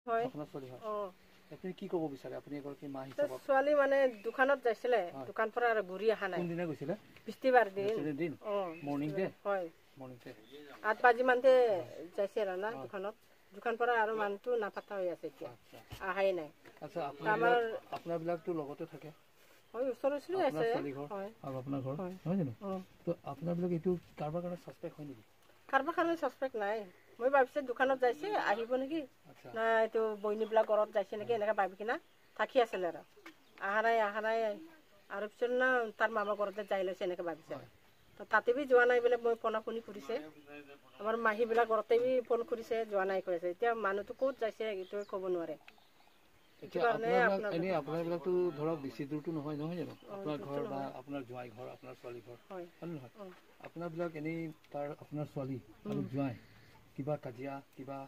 হয়। আপোনাৰ ছোৱালী হয়? অঁ। আপুনি কি ক'ব বিচাৰে, আপুনি এগৰাকী মা হিচাপত? ছোৱালী মানে দোকানত যাইছিলে, দোকান পৰা আৰু ঘূৰি অহা নাই। কোনদিনা গৈছিলে? বৃহস্পতিবাৰ দিন। বৃহস্পতিবাৰ দিন? অঁ। Morning day? হয়। Morning day. 8 বাজি মানতে যাইছে আৰু না দোকানত, দোকান পৰা আৰু মানুহটো নাপাতা হৈ আছে এতিয়া, অহাই নাই। আচ্ছা, আমাৰ আপোনাৰবিলাকতো লগতে থাকে? হয়, ওচৰ ওচৰি আপোনাৰ আছে। ছোৱালী ঘৰ হয়। আৰু আপোনাৰ ঘৰ? হয়। নহয় জানো? অঁ। তো আপোনাৰবিলাক এইটো কাৰোবাৰ কাৰণে ছাছপেক্ট হয় নেকি? কাৰোবাৰ কাৰণে ছাছপেক্ট নাই। মই ভাবিছোঁ দোকানত যাইছে, আহিব নেকি, না এইটো বহিনীবিলাক ঘৰত যাইছে নেকি, এনেকৈ ভাবি কিনা থাকি আছিলে আৰু অহা নাই, অহা নাই। আৰু পিছত না তাৰ মামা ঘৰতে যাই লৈছে এনেকৈ ভাবিছে আৰু। তো তাতে বি যোৱা নাই বোলে। মই ফোনা ফোনি কৰিছে, আমাৰ মাহীবিলাক ঘৰতে বি ফোন কৰিছে, যোৱা নাই কৈ আছে। এতিয়া মানুহটো ক'ত যাইছে এইটোৱে ক'ব নোৱাৰে। এতিয়া কাৰণে আপোনাৰবিলাক এনেই আপোনাৰবিলাকতো ধৰক বেছি দূৰটো নহয়, নহয় জানো? আপোনাৰ ঘৰ বা আপোনাৰ জোঁৱাই ঘৰ, আপোনাৰ ছোৱালী ঘৰ? হয়। হয় নে নহয়? আপোনাৰবিলাক এনেই তাৰ আপোনাৰ ছোৱালী আৰু জোঁৱাই কিবা কাজিয়া কিবা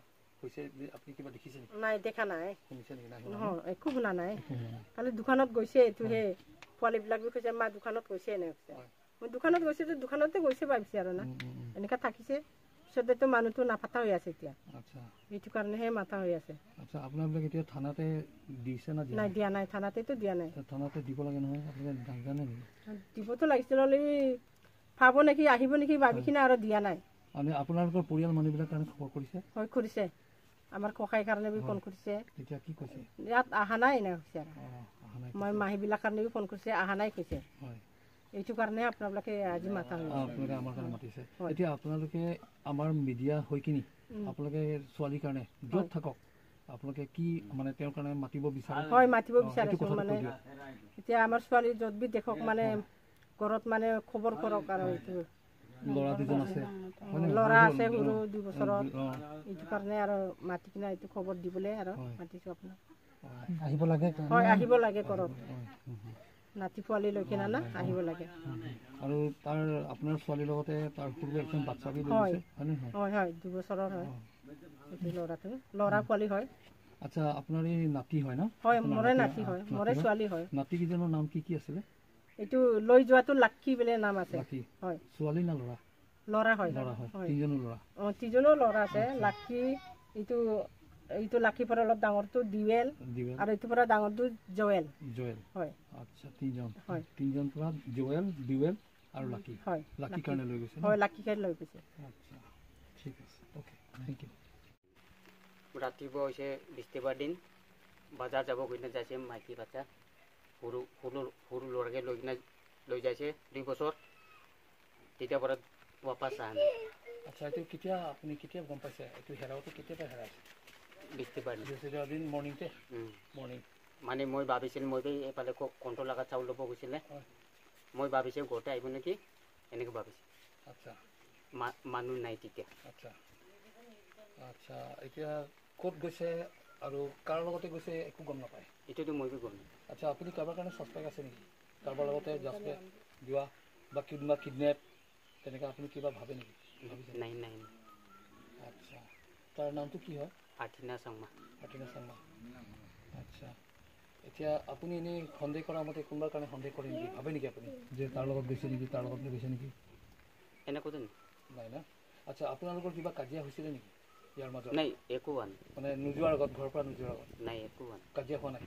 হৈছে বুলি আপুনি কিবা দেখিছে নেকি? নাই, দেখা নাই। শুনিছে নেকি? নাই শুনা? নহয়, একো শুনা নাই। একো শুনা নাই। খালি দোকানত গৈছে এইটোহে। পোৱালিবিলাক বি কৈছে মা দোকানত গৈছে এনে কৈছে। মই দোকানত গৈছে তো দোকানতে গৈছে ভাবিছে আৰু না, এনেকা থাকিছে। পিছতেতো মানুহটো নাপাতা হৈ আছে এতিয়া। এইটো কাৰণেহে মাথা হৈ আছে। আচ্ছা, আপোনাৰবিলাক এতিয়া থানাতে দিছে না দিয়া নাই? দিয়া নাই, থানাতেতো দিয়া নাই। থানাতে দিব লাগে নহয়, আপোনালোকে নাজানে নেকি? দিবতো লাগিছিল, হ'লে পাব নেকি, আহিব নেকি ভাবি কিনে আৰু দিয়া নাই। মানে আপোনালোকৰ পৰিয়াল মানুহবিলাক কাৰণে খবৰ কৰিছে? হয়, কৰিছে। আমাৰ ককাইৰ কাৰণে বি ফোন কৰিছে। তেতিয়া কি কৈছে? ইয়াত অহা নাই এনে কৈছে আৰু। অহা নাই। মই মাহীবিলাক কাৰণে বি ফোন কৰিছে, অহা নাই কৈছে। এইটো কাৰণে আপোনালোকে আজি মাতা হৈ আছে। আপোনালোকে আমাৰ কাৰণে মাতিছে। হয়। এতিয়া আপোনালোকে আমাৰ মিডিয়া হৈ কিনি আপোনালোকে ছোৱালীৰ কাৰণে য'ত থাকক আপোনালোকে কি মানে তেওঁৰ কাৰণে মাতিব বিচাৰে? হয়, মাতিব এইটো বিচাৰিছোঁ। কথাটো মানে কৈ দিয়ক। এতিয়া আমাৰ ছোৱালী য'ত বি দেখক, মানে ঘৰত মানে খবৰ কৰক আৰু এইটো। ল'ৰা দুজন আছে, হয় নে? ল'ৰা আছে সৰু 2 বছৰত। এইটো কাৰণে আৰু মাতি কিনে এইটো খবৰ দিবলৈ আৰু মাতিছোঁ আপোনাক। আহিব লাগে? হয়, আহিব লাগে ঘৰত, নাতি পোৱালি লৈ কিনে না আহিব লাগে। আৰু তাৰ আপোনাৰ ছোৱালীৰ লগতে তাৰ সৰু একজন বাচ্চা বি লৈ হয়। গৈছে, হয় নে নহয়? হয় হয়, 2 বছৰৰ হয় এইটো ল'ৰাটো, ল'ৰা পোৱালি হয়। আচ্ছা, আপোনাৰ এই নাতি হয় ন? হয়। আপোনাৰ মোৰে নাতি হয়, মোৰে নাতি হয়? ছোৱালী হয়। নাতি কেইজনৰ নাম কি কি আছিলে? এইটো লৈ যোৱাটো লাক্ষী বুলি নাম আছে। লাকি? হয়। ছোৱালী না ল'ৰা? ল'ৰা হয়। ল'ৰা হয়? হয়। তিনিজনো ল'ৰা? অঁ, তিনিজনো ল'ৰা আছে। লাক্ষী এইটো লাক্ষীৰ পৰা অলপ ডাঙৰটো দিৱেল। দিৱেল। আৰু এইটোৰ পৰা ডাঙৰটো জয়েল। জয়েল। হয়। আচ্ছা, তিনিজন? হয়। তিনিজন পৰা জয়েল, দিৱেল আৰু লাকি। হয়। লাকি কাৰণে লৈ গৈছে ন? হয়, লাকি কাৰণে লৈ গৈছে। আচ্ছা, ঠিক আছে, অ'কে, thank U. ৰাতিপুৱা হৈছে বৃহস্পতিবাৰ দিন, বজাৰ যাব কিনে যাইছে মাইকী বাচ্চা সৰু সৰু সৰু ল'ৰাকে লৈ কিনে লৈ যাইছে 2 বছৰ, তেতিয়াৰ পৰা ৱাপাছ অহা নাই। আচ্ছা, এইটো কেতিয়া আপুনি কেতিয়া গম পাইছে এইটো হেৰাওতে, কেতিয়াৰ পৰা হেৰাইছে? বৃহস্পতিবাৰ দিন। বৃহস্পতিবাৰ দিন মৰ্ণিংতে? মৰ্ণিং। মানে মই ভাবিছিলোঁ, মই এইফালে কণ্ট্ৰল লগা চাউল ল'ব গৈছিলে, মই ভাবিছোঁ ঘৰতে আহিব নেকি, এনেকৈ ভাবিছোঁ। মানুহ নাই তেতিয়া। আচ্ছা আচ্ছা, এতিয়া ক'ত গৈছে আৰু কাৰ লগতে গৈছে একো গম নাপায়? এইটোতো মই বি গম নাপাওঁ। আচ্ছা, আপুনি কাৰোবাৰ কাৰণে ছাছপেক্ট আছে নেকি? কাৰোবাৰ লগতে জাষ্ট যোৱা বা কোনোবা কিডনেপ তেনেকৈ আপুনি কিবা ভাবে নেকি, ভাবিছে? নাই নাই নাই। আচ্ছা, তাৰ নামটো কি হয়? আৰ্থিনা চাংমা। আৰ্থিনা চাংমা। আচ্ছা, এতিয়া আপুনি এনেই সন্দেহ কৰা মতে কোনোবাৰ কাৰণে সন্দেহ কৰে নেকি, ভাবে নেকি আপুনি যে তাৰ লগত গৈছে নেকি, তাৰ লগত গৈছে নেকি? এনেকুৱাতো নাই। নাই না? আচ্ছা, আপোনালোকৰ কিবা কাজিয়া হৈছিলে নেকি ইয়াৰ মাজত? নাই, একো হোৱা নাই। মানে নোযোৱাৰ আগত, ঘৰৰ পৰা নোযোৱাৰ আগত? নাই, একো হোৱা নাই। কাজিয়া হোৱা নাই?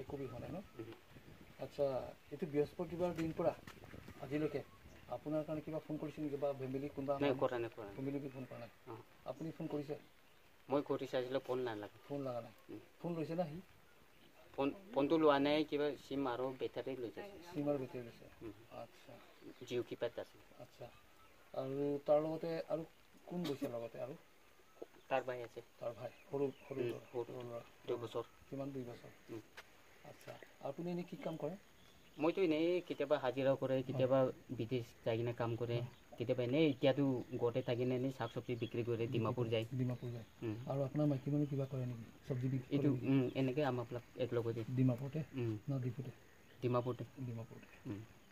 একো বি হোৱা নাই ন? আচ্ছা, এইটো বৃহস্পতিবাৰ দিন পৰা আজিলৈকে আপোনাৰ কাৰণে কিবা ফোন কৰিছে নেকি বা ফেমিলি কোনোবা? নাই, কৰা নাই, কৰা নাই। ফেমিলি ফোন কৰা নাই? অঁ। আপুনি ফোন কৰিছে? মই কৰি চাইছিলোঁ, ফোন নালাগে। ফোন লগা নাই? ফোন লৈছে না সি? ফোনটো লোৱা নাই, কিবা চিম আৰু বেটাৰী লৈ যাইছে। চিম আৰু বেটাৰী লৈছে? আচ্ছা। জিঅ' কিপেড আছে। আচ্ছা, আৰু তাৰ লগতে আৰু কোন গৈছে লগতে আৰু? তাৰ ভাই আছে। তাৰ ভাই সৰু সৰু ল'ৰা? সৰু। সৰু ল'ৰা। 2 বছৰ। কিমান, 2 বছৰ? আচ্ছা, আপুনি এনেই কি কাম কৰে? মইতো এনেই কেতিয়াবা হাজিৰা কৰে, কেতিয়াবা বিদেশ যাই কিনে কাম কৰে, কেতিয়াবা এনেই এতিয়াতো ঘৰতে থাকি কিনে এনেই শাক চব্জি বিক্ৰী কৰে, ডিমাপুৰ যায়। ডিমাপুৰ যায়। আৰু আপোনাৰ মাইকী মানুহ কিবা কৰে নেকি, চব্জি বিক্ৰী এইটো কৰে নেকি? এনেকৈ আমাৰবিলাক একেলগতে। ডিমাপুৰতে না ডিপুতে? ডিমাপুৰতে। ডিমাপুৰতে।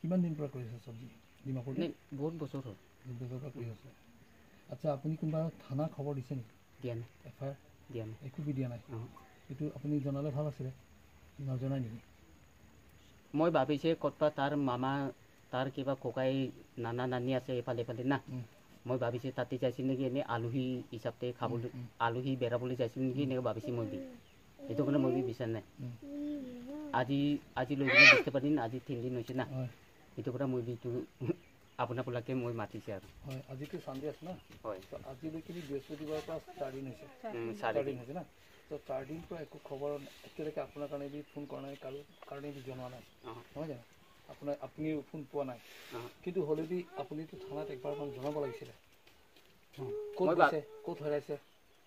কিমান দিন পৰা কৰি আছে চব্জি ডিমাপুৰতে? নাই, বহুত বছৰ হ'ল। বহুত বছৰৰ পৰা কৰি আছে। আচ্ছা, আপুনি কোনোবা থানা খবৰ দিছে নেকি? দিয়া নাই। F I R? দিয়া নাই। একো বি দিয়া নাই? অঁ। এইটো আপুনি জনালে ভাল আছিলে, নজনাই নেকি? মই ভাবিছে ক'তবা তাৰ মামা, তাৰ কিবা ককাই নানা নানি আছে এইফালে এইফালে না, মই ভাবিছে তাতে যাইছিল নেকি, এনেই আলহী হিচাপতে খাবলৈ, আলহী বেৰাবলৈ যাইছিল নেকি, এনেকৈ ভাবিছে মই বি। সেইটো কাৰণে মই বিচাৰ নাই। আজি লৈ কিনে বৃহস্পতিবাৰ দিন, আজি 3 দিন হৈছে না। সেইটো পৰা মই এইটো আপোনালোকে মই মাতিছে আৰু। হয়, আজিতো চানডে আছে না? হয়। তো আজিলৈকে বৃহস্পতিবাৰৰ পৰা 4 দিন হৈছে। 4 দিন। 4 দিন হৈছে না? তো 4 দিন পৰা একো খবৰ এতিয়ালৈকে আপোনাৰ কাৰণে বি ফোন কৰা নাই, কাৰো কাৰণে বি জনোৱা নাই, নহয় জানো? আপুনিও ফোন পোৱা নাই। কিন্তু হ'লেও বি আপুনিতো থানাত একবাৰমান জনাব লাগিছিলে, ক'ত গৈছে, ক'ত হেৰাইছে।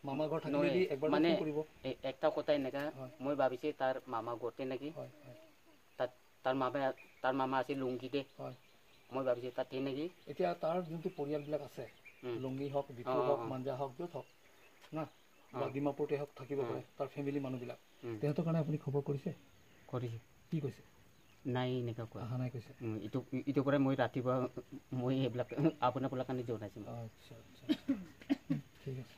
মামা ঘৰ থাকিলে বি একবাৰ মানে ফোন কৰিব। একটা কথা এনেকা, মই ভাবিছে তাৰ মামা ঘৰতে নেকি। তাত তাৰ মামা আছিল লুংগিতে। মই ভাবিছোঁ তাতে নেকি। এতিয়া তাৰ যোনটো পৰিয়ালবিলাক আছে, লুংগি হওক, ডিফু হওক, মাঞ্জা হওক, য'ত হওক না, বা ডিমাপুৰতে হওক, থাকিব পাৰে তাৰ ফেমিলি মানুহবিলাক। তেহেঁতৰ কাৰণে আপুনি খবৰ কৰিছে? কৰিছে। কি কৈছে? নাই, এনেকুৱা কোৱা অহা নাই কৈছে। ইটো পৰাই মই ৰাতিপুৱা মই সেইবিলাক আপোনালোকৰ কাৰণে জনাইছোঁ। আচ্ছা আচ্ছা, ঠিক আছে।